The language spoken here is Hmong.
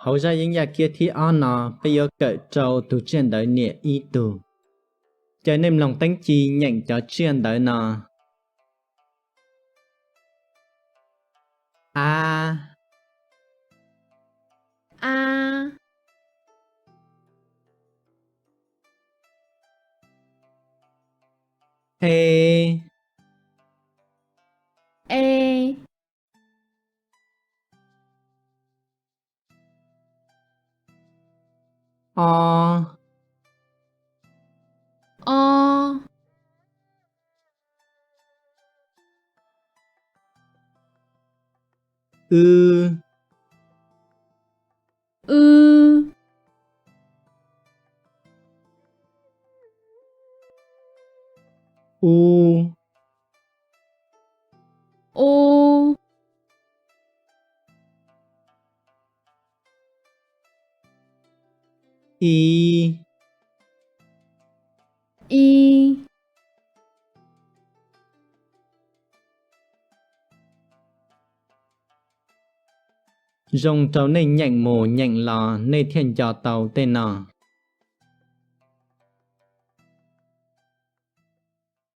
Hauv zaj yeeb yaj kiab thib ob no peb yuav kawm rau tus tsiaj ntawv niam ib tug. Caw nej mloog teeb ci nyeem cov tsiaj ntawv no. A, a, e, e, o, o, w, w, u, u, i, i, zoo rau nej nyeem mus nyeem los nej thiaj nco tau tej no.